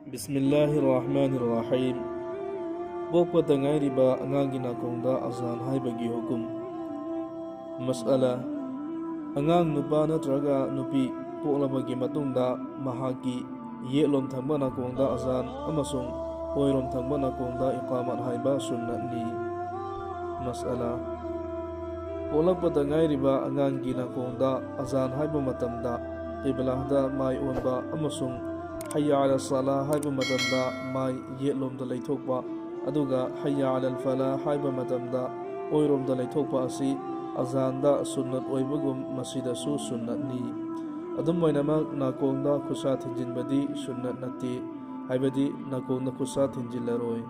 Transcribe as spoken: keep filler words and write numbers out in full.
ꯕꯤꯁꯃꯤꯜꯂꯥꯍꯤꯔ ꯔꯍꯃꯥꯅꯤꯔ ꯔꯍꯤꯝ꯫ ꯄꯣꯛꯄꯗ ꯉꯥꯏꯔꯤꯕ ꯑꯉꯥꯡꯒꯤ ꯅꯥꯀꯣꯡꯗ ꯑꯖꯥꯟ ꯍꯥꯏꯕꯒꯤ ꯍꯨꯀꯨꯝ꯫ ꯃꯁꯑꯂꯥ: ꯑꯉꯥꯡ ꯅꯨꯄꯥ ꯅꯠꯇ꯭ꯔꯒ ꯅꯨꯄꯤ ꯄꯣꯛꯂꯕꯒꯤ ꯃꯇꯨꯡꯗ ꯃꯍꯥꯛꯀꯤ ꯌꯦꯠꯂꯣꯝ ꯊꯪꯕ ꯅꯥꯀꯣꯡꯗ ꯑꯖꯥꯟ ꯑꯃꯁꯨꯡ ꯑꯣꯏꯔꯣꯝ ꯊꯪꯕ ꯅꯥꯀꯣꯡꯗ ꯏꯀꯥꯃꯠ ꯍꯥꯏꯕ ꯁꯨꯟꯅꯠꯅꯤ꯫ ꯃꯁꯑꯂꯥ: ꯄꯣꯛꯂꯛꯄꯗ ꯉꯥꯏꯔꯤꯕ ꯑꯉꯥꯡꯒꯤ ꯅꯥꯀꯣꯡꯗ ꯑꯖꯥꯟ ꯍꯥꯏꯕ ꯃꯇꯝꯗ ꯀꯤꯕꯂꯥꯗ ꯃꯥꯏ ꯑꯣꯟꯕ ꯑꯃꯁꯨꯡ ꯍꯩꯌꯥ ꯑꯂ ꯁꯂꯥ ꯍꯥꯏꯕ ꯃꯇꯝꯗ ꯃꯥꯏ ꯌꯦꯠꯂꯣꯝꯗ ꯂꯩꯊꯣꯛꯄ, ꯑꯗꯨꯒ ꯍꯩꯌꯥ ꯑꯂꯜ ꯐꯂꯥ ꯍꯥꯏꯕ ꯃꯇꯝꯗ ꯑꯣꯏꯔꯣꯝꯗ ꯂꯩꯊꯣꯛꯄ ꯑꯁꯤ ꯑꯖꯥꯟꯗ ꯁꯨꯟꯅꯠ ꯑꯣꯏꯕꯒꯨꯝ ꯃꯁꯤꯗꯁꯨ ꯁꯨꯟꯅꯠꯅꯤ꯫ ꯑꯗꯨꯝ ꯑꯣꯏꯅꯃꯛ, ꯅꯥꯀꯣꯡꯗ ꯈꯨꯠꯁꯥ ꯊꯤꯟꯖꯤꯟꯕꯗꯤ ꯁꯨꯟꯅꯠ ꯅꯠꯇꯦ, ꯍꯥꯏꯕꯗꯤ ꯅꯥꯀꯣꯡꯗ ꯈꯨꯠꯁꯥ ꯊꯤꯟꯖꯤꯜꯂꯔꯣꯏ꯫